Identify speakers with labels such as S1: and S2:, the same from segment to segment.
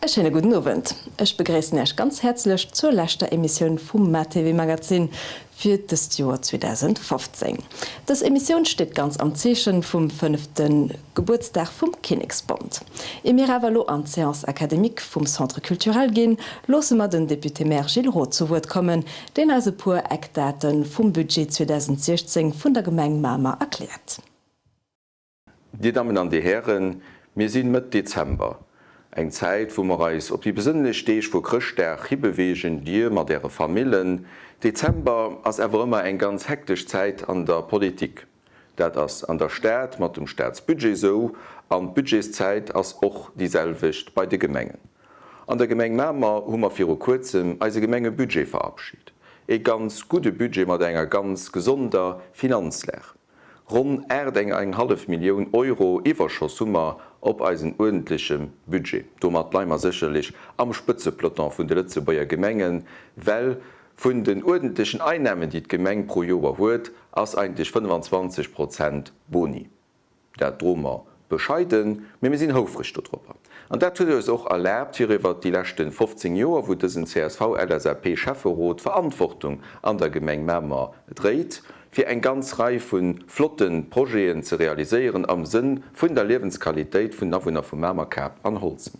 S1: E schéine gudden Owend. Ech begréissen Äech ganz häerzlech zur leschter Emissioun vum MaTV Magazin fir dëst Joer 2015. Dës Emissioun steet ganz am Zeechen vum fënnefte Gebuertsdag vum Kinneksbond. Ier mir awer elo an d'Séance académique vum Centre culturel ginn, loosse mer den Député-Maire Gilles Roth zu Wuert kommen, deen eis e puer Eckdate vum Budget 2016 vun der Gemeng Mamer erkläert.
S2: Dir Dammen an Dir Hären, mir sinn Mëtt Dezember, eng Zäit wou mer eis op déi besënnlech Deeg vu Chrëschtdag hibeweegen, Dir mat Äre Famillen. Dezember ass awer ëmmer eng ganz hektesch Zäit an der Politik. Dat ass an der Stad mat dem Staatsbudget esou an d'Budgetszäit ass och déi selwecht bei de Gemengen. An der Gemeng Mamer hu mer viru kuerzem eise Gemengebudget verabschit. E ganz gudde Budget mat enger ganz gesonder Finanzlag. Ronn 8 eng eng hallef Millioun Euro Iwwerschoss hu mer op eisen uerdentlechem Budget. Domat leie mer sécherlech am Spëtzepeloton vun de Lëtzebuerger Gemengen, well vun den uerdentlechen Einnahmen, déi d'Gemeng pro Joer huet, ass eigentlech 25 Prozent Boni. Dat droe mer bescheiden, mee mir sinn houfreg dodropper. An dat huet eis och erlaabt, fir iwwert déi leschte 15 Joer, wou dësen CSV-LSAP-Schäfferot d'Verantwortung an der Gemeng Mamer dréit, fir eng ganz Rei vu flotte Projeten ze realiséieren am Sënn vun der Liewensqualitéit vun den Awunner vu Mamer, Kap an Holzem.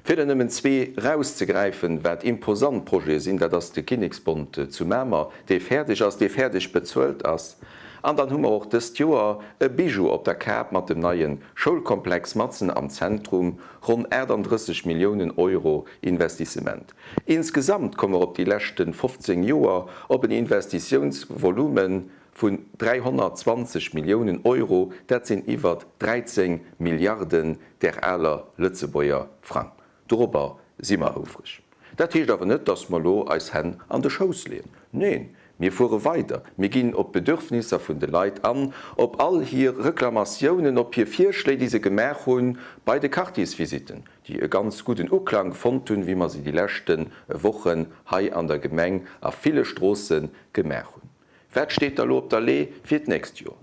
S2: Fir der nëmmen zwee rauszegräifen, wat imposant Projete sinn, dat ass de Kinneksbond zu Mamer, dee fäerdeg ass, dee fäerdeg bezuelt ass. An dann hu mer och dëst Joer e Bijou op der Kap mat dem neie Schoulkomplex matzen am Zentrum, ronn 38 Milliounen Euro Investissement. Insgesamt komme mer op déi leschte 15 Joer op en Investitiounsvolume vun 320 Milliounen Euro, dat sinn iwwer 13 Milliarden där aler Lëtzebuerger Frang. Dorobber si mer houfreg. Dat heescht awer net, dass mer elo eis Hänn an de Schouss leeën. Neen, mir fuere weider. Mir ginn op d'Bedürfnisser vun de Leit an, op all hir Reklamatiounen, op hir Virschléi, déi se gemaach hu bei de Quartiersvisitten, déi e ganz gudden Uklang fonnt hunn, wéi mer se déi leschte Wochen hei an der Gemeng a ville Stroosse gemaach hunn. Wat steet da lo op der Lee fir d'nächst Joer?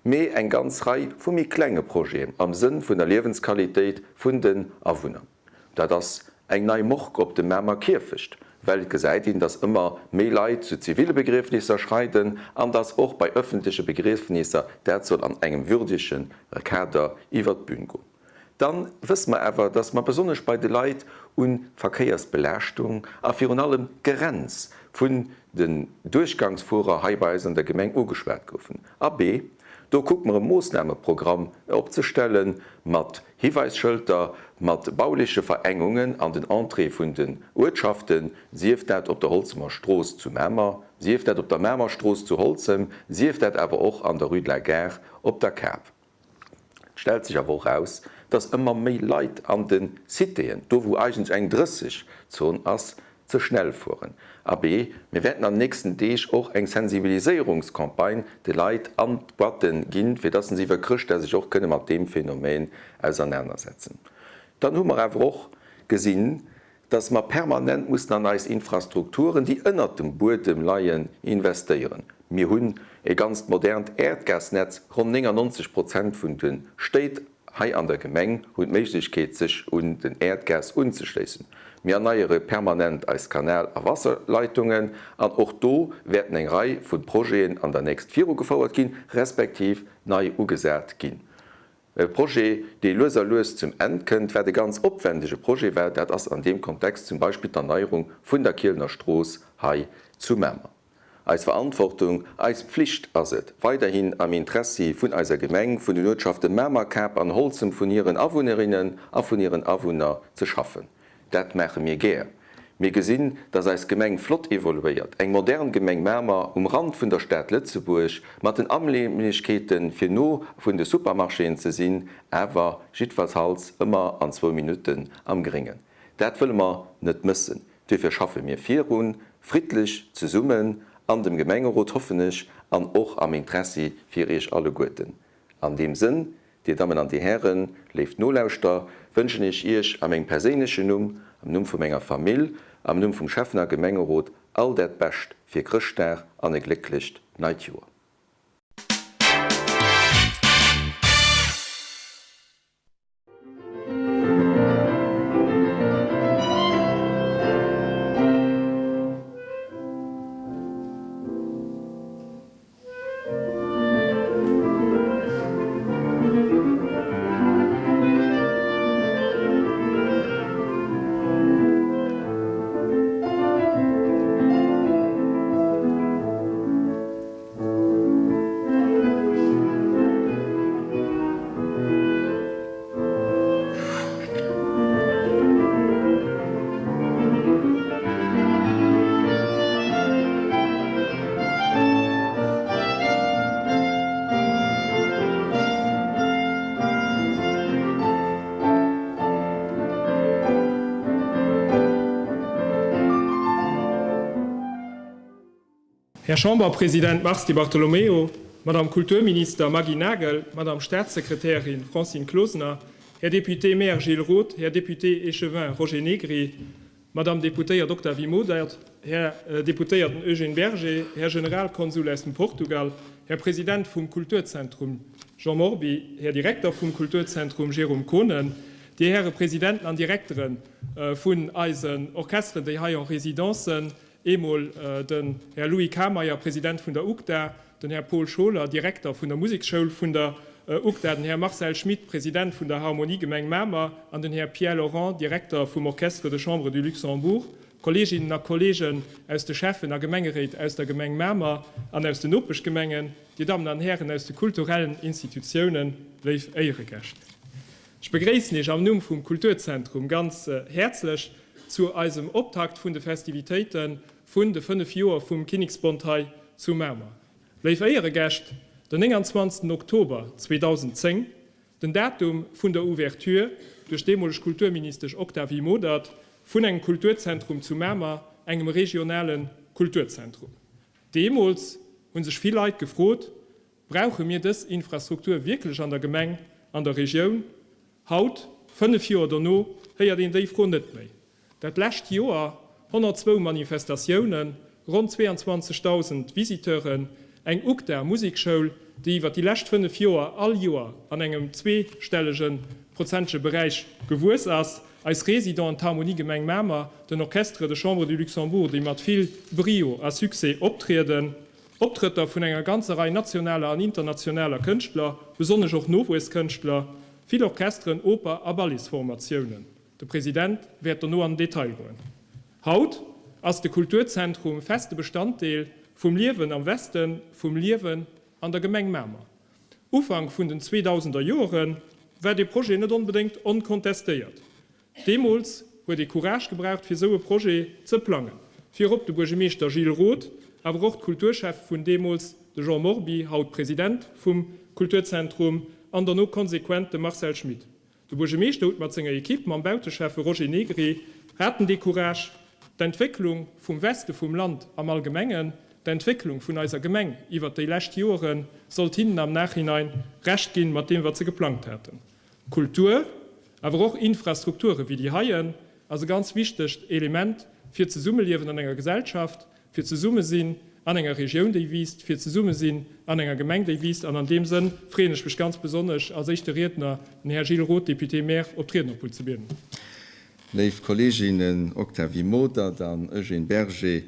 S2: Mee eng ganz Rei vu méi klenge Projeten am Sënn vun der Liewensqualitéit vun den Awunner. Dat ass eng nei Morgue op dem Mamer Kierfecht, well et gesäit een, dass ëmmer méi Leit zu zivile Begriefnisser schreiden an dass och bei ëffentleche Begriefnisser dat soll an engem würdege Kader iwwert d'Bün goen. Dann wësse mer awer, dass mer besonnesch bei de Leit un Verkéiersbelaaschtung a virun allem d'Gerenns vun den Duerchgangsfuerer hei bei eis an der Gemeng ugeschwat goufen. Abee, do kucke mer e Moossnameprogramm opzestelle mat Hiweisschëlter, mat bauleche Verengungen an den Entréeë vun den Uertschaften, sief dat op der Holzemer Strooss zu Mamer, sief dat op der Mamer Strooss zu Holzem, sief dat awer och an der Rue de la Gare op der Kap. Et stellt sech awer och eraus, dass ëmmer méi Leit an de Citéen, do wou eigentlech eng 30 Zon ass, ze schnell fueren. Abee, mir wäerten an den nächsten Deeg och eng Sensibiliséierungscampagne de Leit an d'Boîten ginn, fir dass se iwwer Chrëschtdag sech och kënne mat deem Phänomen ausernanersetzen. Dann hu mer awer och gesinn, dass mer permanent mussen an eis Infrastrukturen, déi ënnert dem Buedem leien, investéieren. Mir hunn e ganzt modernt Äerdgasnetz, ronn 99 Prozent vun de Stéit hei an der Gemeng hunn d'Méiglechkeet, sech un den Äerdgas unzeschléissen. Mir erneiere permanent eis Kanal a Wasserleitungen an och do wäerten eng Rei vu Projeten an der nächst virugefouert ginn, respektiv nei ugesat ginn. E Projet, dee lues a lues zum Enn kënnt, wat e ganz opwändege Projet war, dat ass an deem Kontext zum Beispill d'Erneierung vun der Kielener Strooss hei zu Mamer. Eis Verantwortung, eis Pflicht ass et, weiderhin am Interessi vun eiser Gemeng, vun den Uertschafte Mamer, Kap an Holzem, vun hiren Awunnerinnen a vun hiren Awunner ze schaffen. Dat maache mir gär. Mir gesinn, dass eis Gemeng flott evoluéiert, eng modern Gemeng Mamer um Rand vun der Stad Lëtzebuerg, mat den Amlechkeeten, fir no vun de Supermarchéen ze sinn, awer jiddwerfalls ëmmer an zwou Minutten am Gréngen. Dat wëlle mer net mëssen. Duerfir schaffe mir virun, friddlech zesummen, an dem Gemengerot, hoffen ech, an och am Interessi fir Iech alleguerten. An deem Sënn, Dir Dammen an Dir Hären, léif Nolauschter, wënschen ech Iech a mengem perséinlechen Numm, am Numm vu menger Famill, am Numm vum Schäffen a Gemengerot all dat Bescht fir Chrëschtdag an e glécklecht neit Joer.
S3: Här Chamberpresident Mars Di Bartolomeo, Madame Kulturminister Maggy Nagel, Madame Staatssekretärin Francine Closener, Här Député-maire Gilles Roth, Här Député-échevin Roger Negri, Madame Deputéiert Octavie Modert, Här Deputéierten Eugène Berger, Här Generalkonsul aus dem Portugal, Här President vum Kulturzentrum Jean Morby, Här Direkter vum Kulturzentrum Jérôme Konen, Dir Häre Presidenten an Direktere vun eisen Orchesteren, déi hei en résidence sënn, eemol den Här Louis Kameyer, President vun der UGDA, den Här Paul Scholer, Direkter vun der Museksschoul vun der UGDA, den Här Marcel Schmit, President vun der Harmonie Gemeng Mamer an den Här Pierre Lorand, Direkter vum Orchestre de Chambre du Luxembourg, Kolleeginnen a Kolleegen aus de Schäffen a Gemengeréit aus der Gemeng Mamer an aus den Nopeschgemengen, Dir Dammen an Hären aus de kulturellen Institutiounen, léif Éieregäscht. Ech begréissen Iech am Numm vum Kulturzentrum ganz häerzlech zu eisem Optakt vun de Festivitéite vun de 5 Joer vum Kinneksbond hei zu Mamer. Léif Éieregäscht, den 29 Oktober 2010, den Datum vun der Ouverture duerch deemoleg Kulturministesch Octavie Modert vun engem Kulturzentrum zu Mamer, engem regionale Kulturzentrum. Deemools hu sech vill Leit gefrot, Brauche mir dës Infrastruktur wierklech an der Gemeng, an der Regioun? Haut, 5 Joer dono, héiert een déi Fro net méi. Dat lescht Joer 102 Manifestatiounen, ronn 22.000 Visiteuren, eng UGDA Musekschoul, déi iwwer déi lescht 5 Joer all Joer an engem zweestellege prozentege Beräich gewuess ass, eis Résidenten, d'Harmonie Gemeng Mamer, den Orchestre de Chambre du Luxembourg, déi mat vill Brio a Succès optrieden, Optrëtter vun enger ganzer Rei nationaler an internationaler Kënschtler, besonnesch och Nowuesskënschtler, vill Orchesteren, Oper a Balletsformatiounen. De President wäert dono an den Detail goen. Haut ass de Kulturzentrum feste Bestanddeel vum Liewen am Westen, vum Liewen an der Gemeng Mamer. Ufank vun den 2000er Joere war dee Projet net onbedéngt onkontestéiert. Deemools huet ee Courage gebraucht fir sou e Projet ze plangen. Virop de Buergemeeschter Gilles Roth, awer och d'Kulturschäffe vun deemools, de Jean Morby, haut President vum Kulturzentrum, an derno konsequent de Marcel Schmit. De Buergemeeschter huet mat senger Equipe, mam Bauteschäffe Roger Negri, haten dee Courage, d'Entwécklung vum Weste vum Land am Allgemengen, d'Entwécklung vun eiser Gemeng iwwert déi lescht Joere sollt hinnen am Nachhinein Recht ginn mat deem wat se geplangt haten. Kultur, awer och Infrastrukture wéi déi heien, ass e ganz wichtegt Element fir d'Zesummeliewen an enger Gesellschaft, fir d'Zesummesinn an enger Regioun, déi wiisst, fir d'Zesummesinn an enger Gemeng, déi wiisst. An an deem Sënn freeën ech mech ganz besonnesch, als éischte Riedner den Här Gilles Roth, Député-maire, op d'Riednerpult ze bieden.
S4: Léif Kolleeginnen Octavie Modert an Eugène Berger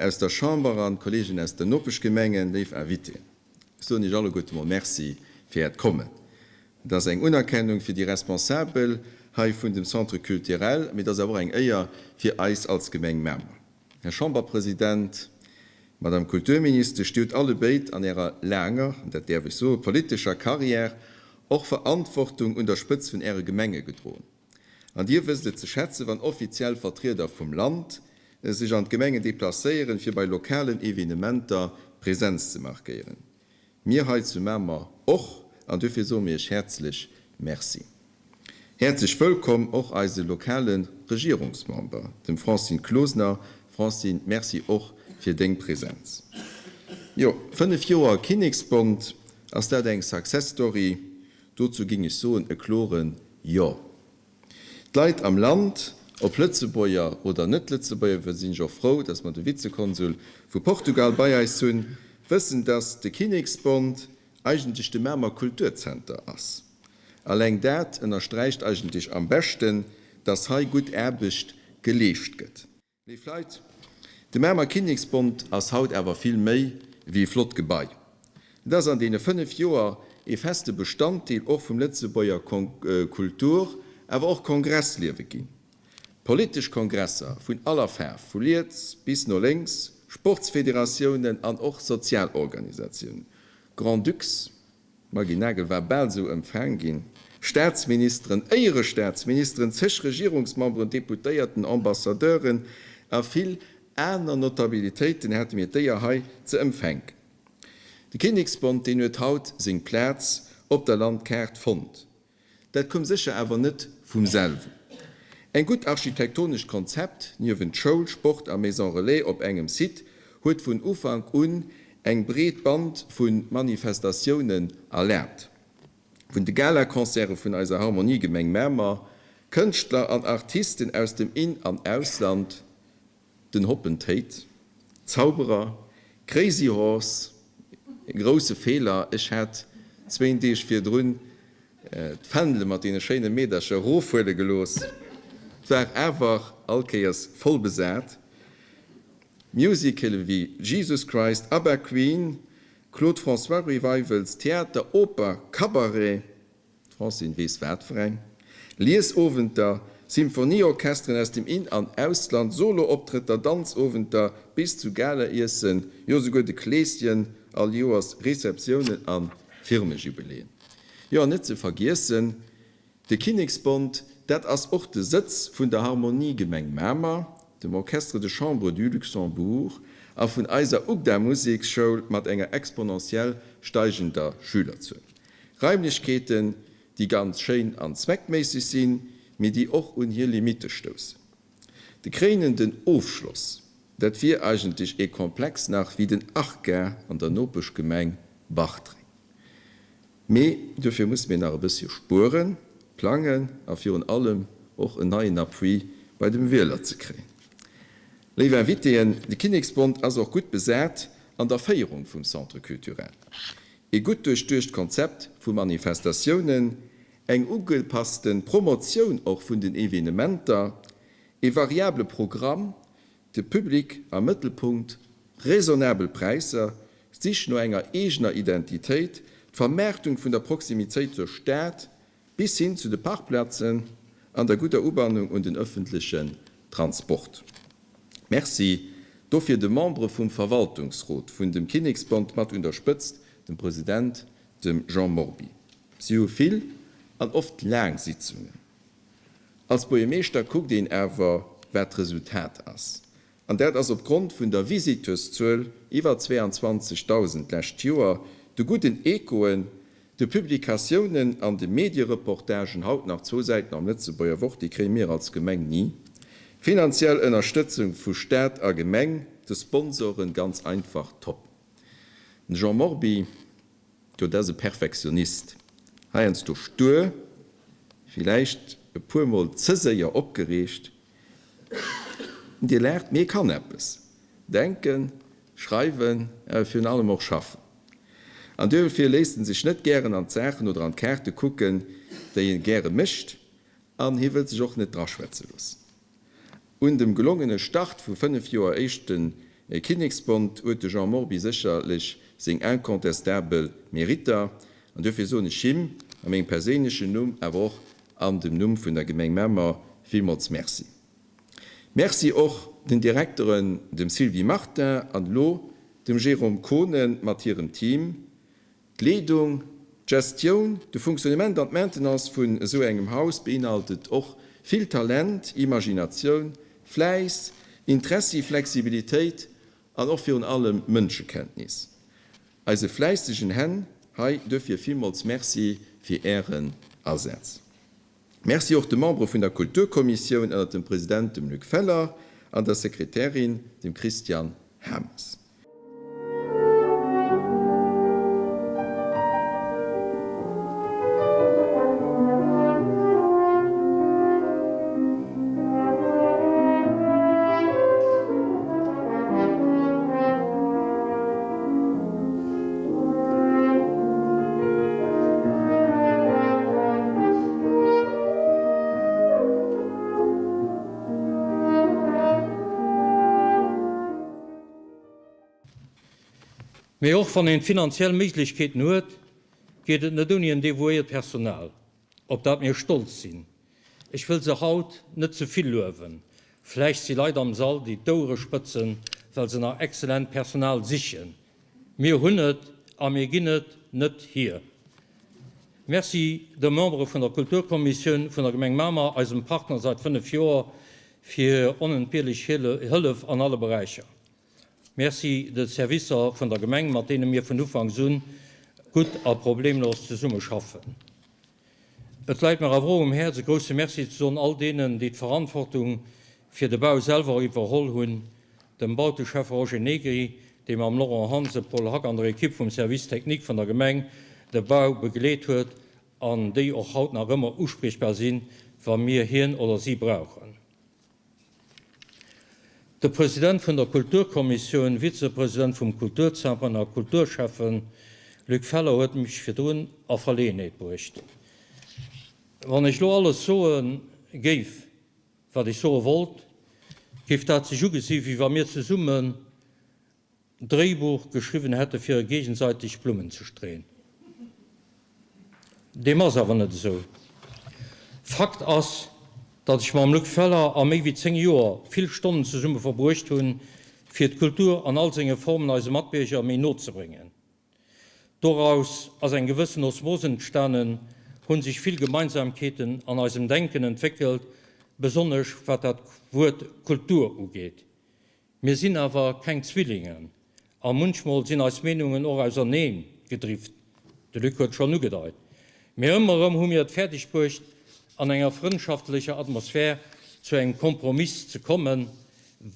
S4: aus der Chamber an Kolleegen aus den Nopeschgemengen, léif Invitéen. Ech soen Iech alleguerte mol Merci fir Äert Kommen. Et ass eng Unerkennung fir déi Responsabel hei vun dem Centre culturel, mee et ass awer och eng Éier fir eis als Gemeng Mamer. Här Chamberpresident, Madame Kulturministesch, Dir hutt allebéid an Ärer laanger, an dat däerf ech soen, politescher Carrière och Verantwortung un der Spëtz vun Äre Gemenge gedroen. An Dir wësst et ze schätzen, wann offiziell Vertrieder vum Land sech an d'Gemengen deplacéieren, fir bei lokalen Evenementer Präsenz ze markéieren. Mir hei zu Mamer och, an duerfir soe mir Iech häerzlech Merci. Häerzlech wëllkomm och eise lokale Regierungsmember, dem Francine Closener. Francine, Merci och fir deng Präsenz. Jo, 5 Joer Kinneksbond, ass dat eng Success Story? Dozou géing ech soen, e klore Jo. D'Leit am Land, ob Lëtzebuerger oder Net-Lëtzebuerger, dofir sinn ech och frou, datt mer de Vizekonsul vu Portugal bei eis hunn, wëssen, datt de Kinneksbond eigentlech de Mamer Kulturzenter ass. Alleng dat ënnersträicht eigentlech am beschten, datt hei gutt Aarbecht geleescht gëtt. Léif Leit, de Mamer Kinneksbond ass haut awer vill méi wéi e flott Gebai. Et ass an deene 5 Joer ee feste Bestanddeel och vum Lëtzebuerger Kultur awer och Kongressliewe ginn. Politesch Kongresser vun aller Faarf, vu liets bis no lénks, Sportsfederatiounen an och Sozialorganisatiounen, Grand-Ducs, D'Maggy Nagel war bal sou empfaang ginn. Staatsministeren, Éierestaatsministeren, zeg Regierungsmemberen, Deputéierten, Ambassadeuren a vill aner Notabilitéiten hate mir d'Éier hei ze empfänken. De Kinneksbond, deen huet haut seng Plaz op der Landkaart fonnt. Dat koum sécher awer net vum selwen. Eng gutt architektonescht Konzept, niewent Schoul, Sport a Maison Relais op engem Site, huet vun Ufank un eng breet Band vu Manifestatiounen erlaabt. Vun de Galaconcerte vun eiser Harmoniegemeng Mamer, Kënschtler an Artisten aus dem In an Ausland, den Hoppen Théid, Zauberer, Crazy Horse, e grousse Feeler, ech hat zwéin Deeg virdrun d'Fändele mat deene schéine Meedercher erofhuele gelooss, 't war awer all Kéiers voll besat, Musicale wéi Jesus Christ, ABBA, Queen, Claude François Revivals, Theater, Oper, Cabaret, D'Francine weess wat fir eng, Liesowenter, Symphonieorchesteren aus dem In an Ausland, Solo-Optrëtter, Danzowenter bis zu Galaiessen, jo souguer de Kleeschen all Joers, Receptiounen a Firmejubiläen. Jo an net ze vergiessen, de Kinneksbond, dat ass och de Sëtz vun der Harmoniegemeng Mamer, dem Orchestre de Chambre du Luxembourg a vun eiser UGDA-Museksschoul mat enger exponentiell steigender Schülerzuel. Raimlechkeeten, déi ganz schéin an zweckméisseg sinn, mee déi och un hir Limitte stoussen. De kréinenden Ofschloss, dat wier eigentlech ee Komplex nach wéi den Arca an der Nopeschgemeng Bartreng. Mee dofir musse mir nach e bëssche spueren, plangen a virun allem och en neien Appui bei dem Wieler ze kréien. Léif Invitéen, de Kinneksbond ass och gutt besat an der Féierung vum Centre culturel. Ee gutt duerchduecht Konzept vu Manifestatiounen, eng ugepasste Promotioun och vun den Evenementer, ee variable Programm, de Public am Mëttelpunkt, raisonnabel Präisser, d'Sich no enger eegener Identitéit, d'Vermaartung vun der Proximitéit zur Stad bis hin zu de Parkplazen an der gudder Ubannung un den ëffentlechen Transport. Merci dofir de Membere vum Verwaltungsrot vun dem Kinneksbond, mat un der Spëtzt dem President, dem Jean Morby. Si hu vill an oft laang Sitzungen. Als Buergermeeschter kuckt een awer, wat d'Resultat ass. An dat ass opgrond vun der Visiteurszuel, iwwer 22.000 d'lescht Joer, de gudden Echoen, de Publikatiounen an de Mediereportagen, haut nach zwou Säiten am Lëtzebuerger Wort, déi kréie mir als Gemeng ni, finanziell Ënnerstëtzung vu Staat a Gemeng, de Sponsoren, ganz einfach top. Den Jean Morby. Jo, dat ass e Perfektionist. Heiansdo stuer, villäicht e puer Mol ze séier opgereegt. Dir laacht, mee e kann eppes. Denken, schreiwen, awer virun allem och schaffen. An duerfir léisst en sech net gären an d'Saachen oder an d'Kaarte kucken, déi en gäre mécht, an hie wëllt sech och net draschwätze loossen. Un dem gelongene Start vu 5 Joer éischte Kinneksbond huet de Jean Morby sécherlech seng incontestabel Meritter, an duerfir soen ech him a mengem perséinlechen Numm, awer och an dem Numm vun der Gemeng Mamer villmools Merci. Merci och den Direkteren, dem Sylvie Martin an elo dem Jérôme Kohnen mat hirem Team. D'Leedung, d'Gestioun, de Fonctionnement an d'Maintenance vun esou engem Haus beinhaltet och vill Talent, Imaginatioun, Fläiss, Interessi, Flexibilitéit an och virun allem Mënschekenntnis. Eise fläissegen Hänn hei duerfir villmools Merci fir Ären Asaz. Merci och de Membere vun der Kulturkommissioun ënnert dem President, dem Luc Feller, an der Sekretärin, dem Christiane Hames.
S5: Mee och wann een d'finanziell Méiglechkeeten huet, geet et net ouni en devouéiert Personal, op dat mir stolz sinn. Ech wëll se haut net ze vill luewen, vläicht si Leit am Sall, déi d'Ouere spëtzen, well se nach excellent Personal sichen. Mir hunn et a mir ginn et net hier. Merci de Membere vun der Kulturkommissioun vun der Gemeng Mamer, eisem Partner seit 5 Joer, fir hir onentbierlech Hëllef an alle Beräicher. Merci de Servicer vun der Gemeng, mat deene mir vun Ufanks un gutt a problemlos zesumme schaffen. Et läit mer awer och um Häerz e grousse Merci ze soen all deenen, déi d'Verantwortung fir de Bau selwer iwwerholl hunn. Dem Bauteschäffe Roger Negri, dee mam Laurent Hansen, Paul Hack an der Ekipp vum Service technique vun der Gemeng de Bau begleet huet an déi och haut nach ëmmer uspriechbar sinn, wa mir hien oder si brauchen. De President vun der Kulturkommissioun, Vizepresident vum Kulturzentrum a Kulturschäffen Luc Feller huet mech virdrun a Verleeënheet bruecht. Wann ech lo alles soe géif, wat ech soe wollt, géif dat sech ugesi wéi wa mir zesummen Dréibuch geschriwwen hätte fir géigenseiteg Blummen ze streeën. Deem ass awer net esou. Fakt ass, datt ech mam Luc Feller a méi wéi 10 Joer vill Stonnen zesumme verbruecht hunn, fir d'Kultur an all senge Formen eise Matbierger méi no ze bréngen. Doraus ass eng gewëssen Osmos entstanen, hunn sech vill Gemeinsamkeeten an eisem Denken entwéckelt, besonnesch wat dat Wuert Kultur ugeet. Mir sinn awer keng Zwillingen a munchmol sinn eis Meenungen och auserneen gedrift, de Luc huet schonn ugedeit. Mee ëmmer erëm hu mir et fäerdeg bruecht, an enger frëndschaftlecher Atmosphär zu engem Kompromiss ze kommen,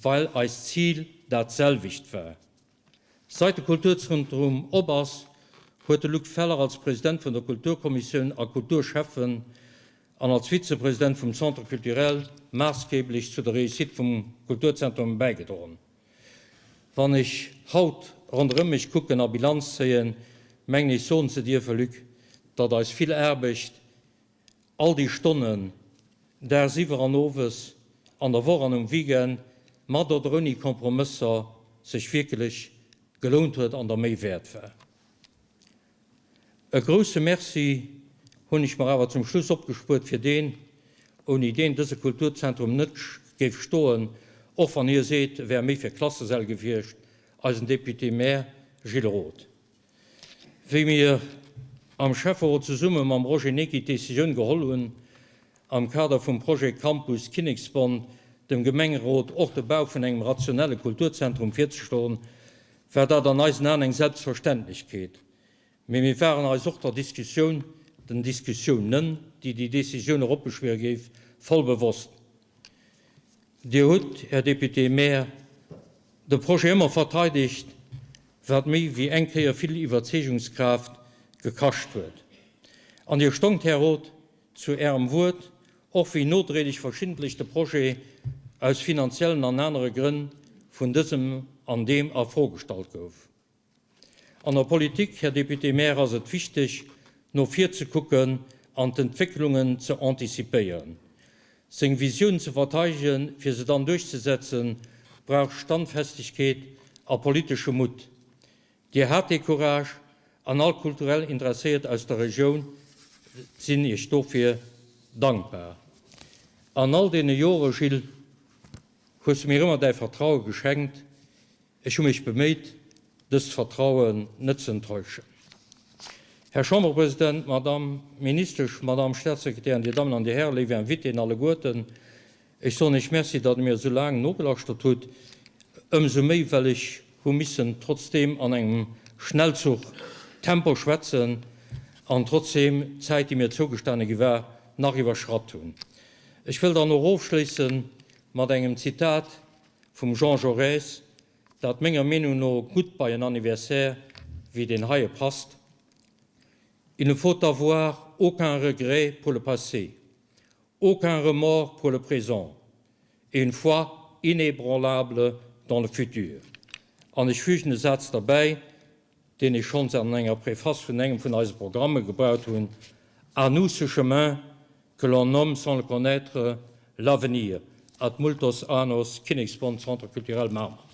S5: well eist Zil dat selwecht war. Seit de Kulturzentrum op ass, huet de Luc Feller als President vun der Kulturkommissioun a Kulturschäffen an als Vizepresident vum Centre culturel maassgeblech zu der Réussite vum Kulturzentrum bäigedroen. Wann ech haut ronderëm mech kucken a Bilanz zéien, mengen ech soen ze dierfen, Luc, datt eis vill Aarbecht, All déi Stonnen, dagsiwwer an owes, an der Woch an um Weekend, mat oder ouni Kompromësser, sech wierklech gelount huet an der Méi wäert war. E grousse Merci hunn ech mer awer zum Schluss opgespuert fir deen, ouni deen dëse Kulturzentrum net géif stoen, och wann hie seet, e wär méi fir Klassesäll gewiescht, eisen Député-maire Gilles Roth. Wéi mir am Schäfferot zesumme mam Roger Negri d'Decisioun geholl hunn, am Kader vum Projet Campus Kinneksbond dem Gemengerot och de Bau vun engem rationelle Kulturzentrum virzeschloen, war dat an eisen Aen eng Selbstverständlechkeet. Mee mir waren eis och der Diskussioun, den Diskussiounen, déi déi Decisioun eropbeschwiere géif, voll bewosst. Dir hutt, Här Député-maire, de Projet ëmmer verteidegt, wat méi wéi eng Kéier vill Iwwerzeegungskraaft gekascht huet. An Dir stongt, Här Roth, zu Ärem Wuert, och wéi nodréiglech verschiddentlech de Projet aus finanziellen an anere Grënn vun dësem an deem a Fro gestallt gouf. An der Politik, Här Député-maire, ass et wichteg, no vir ze kucken an d'Entwécklungen ze anticipéieren. Seng Visioun ze verteidegen, fir se dann duerchzesetzen, brauch Standfestegkeet a politesche Mutt. Dir hat dee Courage an all kulturell Interesséiert aus der Regioun sinn Iech dofir dankbar. An all deene Jore, Gilles, hues du mir ëmmer däi Vertraue geschenkt. Ech hu mech beméit, dëst Vertrauen net ze enttäuschen. Här Chamberpresident, Madamm Ministesch, Madamm Staatssekretärin, Dir Dammen an Dir Hären, léif Invitéen alleguerten, ech soen Iech Merci, datt Der mir esou laang nogelaschtert hutt, ëmsou méi, well ech hu missen trotzdeem an engem Schnellzuchtempo schwätzen an trotzdeem d'Zäit, déi mir zougestane gi war, nach iwwerschratt hunn. Ech wëll dann och ofschléisse mat engem Zitat vum Jean Jaurès, dat menger Meenung no gutt bei en Anniversaire wéi deen heie passt, Il ne faut avoir aucun regret pour le passé, aucun remords pour le présent et une foi inébranlable dans le futur. An ech fügen e Saz derbäi, deen ech schonns an enger Préface vun engem vun eise Programme gebraucht hunn, À nous ce chemin que l'on nomme sans le connaître l'avenir. Ad multos annos, Kinneksbond, Centre culturel Mamer.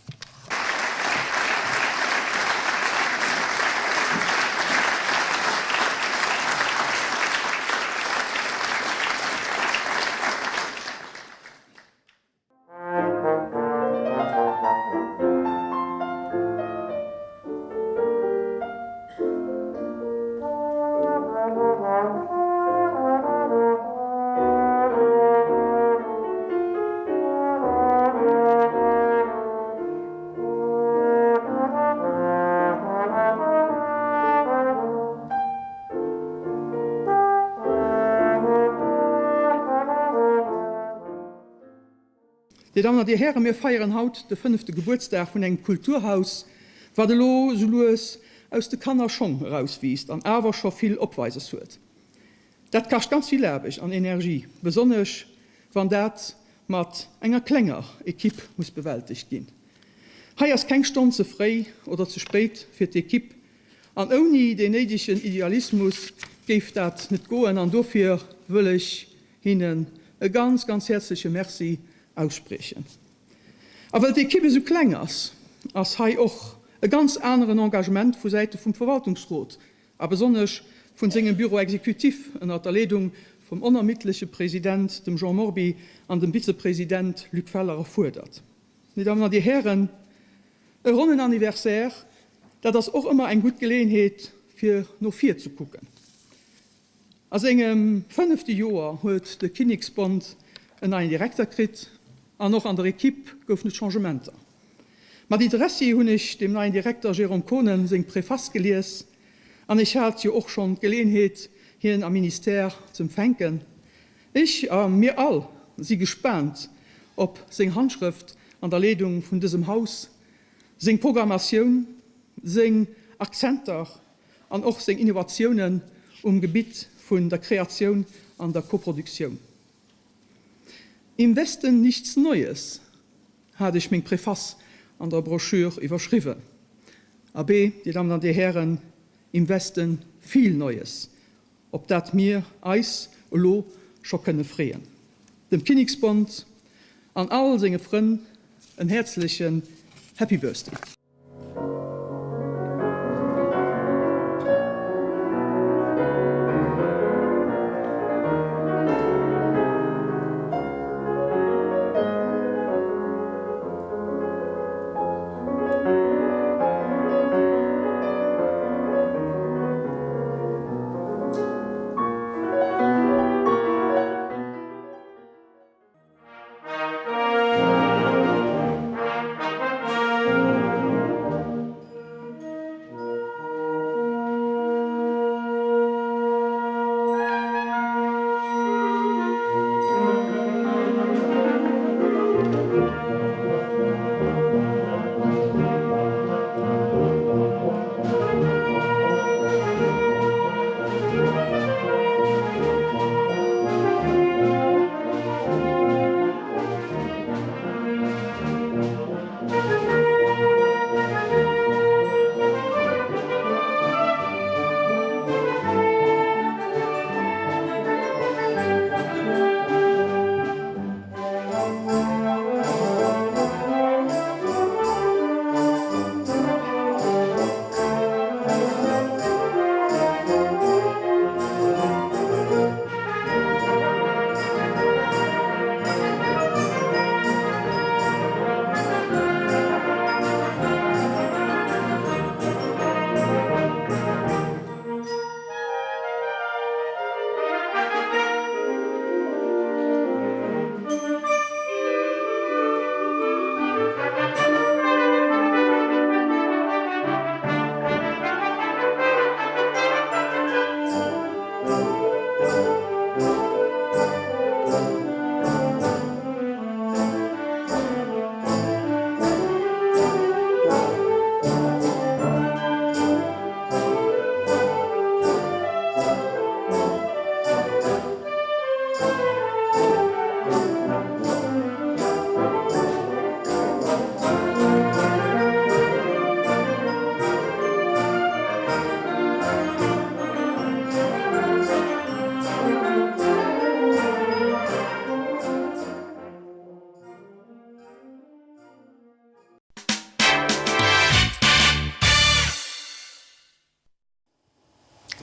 S6: Dir Dammen an Dir Hären, mir feieren haut de fënnefte Gebuertsdag vun engem Kulturhaus, wat elo sou lues aus de Kannerschong erauswiisst an awer scho vill Opweises huet. Dat kascht ganz vill Aarbecht an Energie, besonnesch wann dat mat enger klenger Equipe muss bewältegt ginn. Hei ass keng Stonn ze fréi oder ze spéit fir d'Equipe an ouni deen néidegen Idealismus géif dat net goen an dofir wëll ech hinnen e ganz, ganz häerzleche Merci ausspriechen. A well d'Equipe esou kleng ass, ass hei och e ganz aneren Engagement vu Säite vum Verwaltungsrot a besonnesch vun sengem Bureau exécutif ënnert der Leedung vum onermiddleche President, dem Jean Morby, an dem Vizepresident Luc Feller erfuerdert. Dir Dammen an Dir Hären, e ronnen Anniversaire, dat ass och ëmmer eng gutt Geleeënheet fir no vir ze kucken. A sengem fënnefte Joer huet de Kinneksbond en neien Direkter kritt an och an der Equipe goufen et Changementer. Mat Interessi hunn ech dem neien Direkter Jérôme Konen seng Préface gelies an ech hat jo och schonn d'Geleeënheet hien am Ministère z'empfänken. Ech, a mir all, si gespaant op seng Handschrëft an der Leedung vun dësem Haus, seng Programmatioun, seng Akzenter an och seng Innovatiounen um Gebitt vun der Kreatioun an der Koproduktioun. Im Westen nichts Neues hat ech meng Préface an der Broschür iwwerschriwwen. Abee, Dir Dammen an Dir Hären, im Westen viel Neues, op dat mir eis elo scho kënne freeën. Dem Kinniksbond an all senge Frënn en häerzlechen Happy Birthday!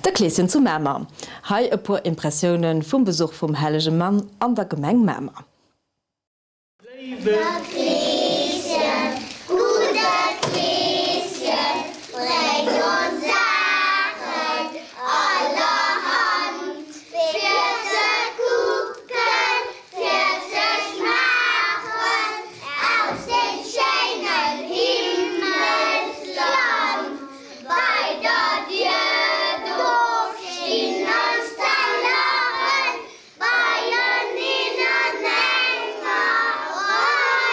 S1: De Kleeschen zu Mamer. Hei e puer Impressioune vum Besuch vum hellege Mann an der Gemeng Mamer.
S7: Léiwe Kleeschen, gudde Kleeschen, bréng ons Saachen allerhand, fir ze kucken, fir ze schmaachen, aus deem schéinen Himmelsland. Bei der Dier do stinn eis Telleren, Beieneen an enger Rei.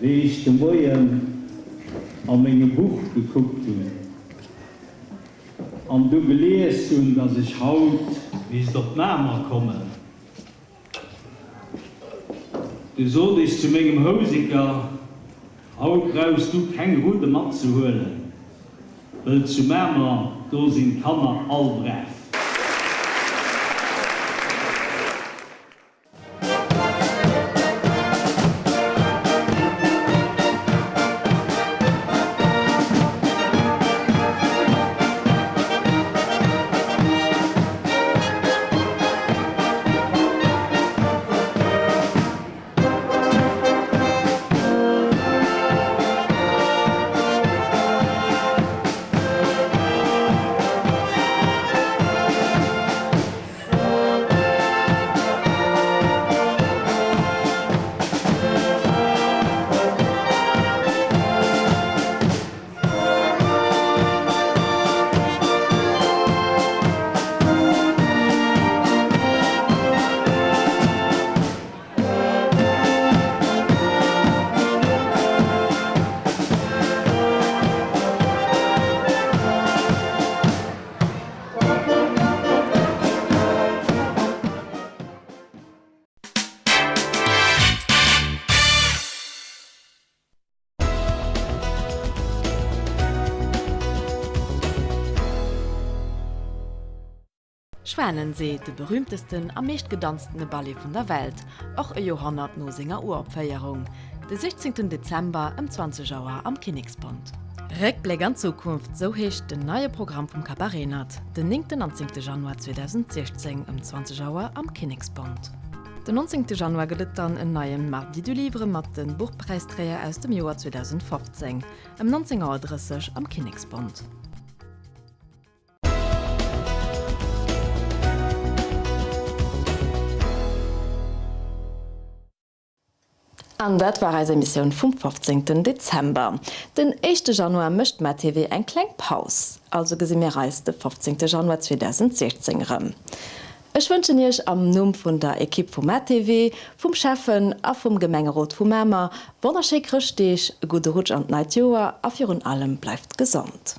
S8: Wéi ech de Moien a mengem Buch gekuckt hunn an du gelies hunn, dass ech haut misst op Mamer kommen, du sot ech zu mengem Houseker, Haut brauchs du keng Rudde matzehuelen, wëll zu Mamer, do sinn d'Kanner all brav.
S1: Schwanensee, de berühmtesten a meescht gedanztene Ballet vun der Welt, och e Joerhonnert no senger Uropféierung, de 16 Dezember ëm 20 Auer am Kinneksbond. Réckbléck an d'Zukunft, sou heescht den neie Programm vum Cabaret-Nat, den néngten an zéngte Januar 2016 ëm 20 Auer am Kinneksbond. Den 19 Januar gëtt et dann en neie Mardi du Livre mat de Buchpräisträger aus dem Joer 2015 ëm 19 Auer 30 am Kinneksbond. An dat war eis Emissioun vum 15 Dezember. Den éischte Januar mécht MaTV eng kleng Paus, also gesi mir eis de 15 Januar 2016 erëm. Ech wënschen Iech am Numm vun der Ekipp vu MaTV, vum Schäffen a vum Gemengerot vu Mamer wonnerschéi Chrëschtdeeg, e gudde Rutsch an d'neit Joer a virun allem bleift gesond.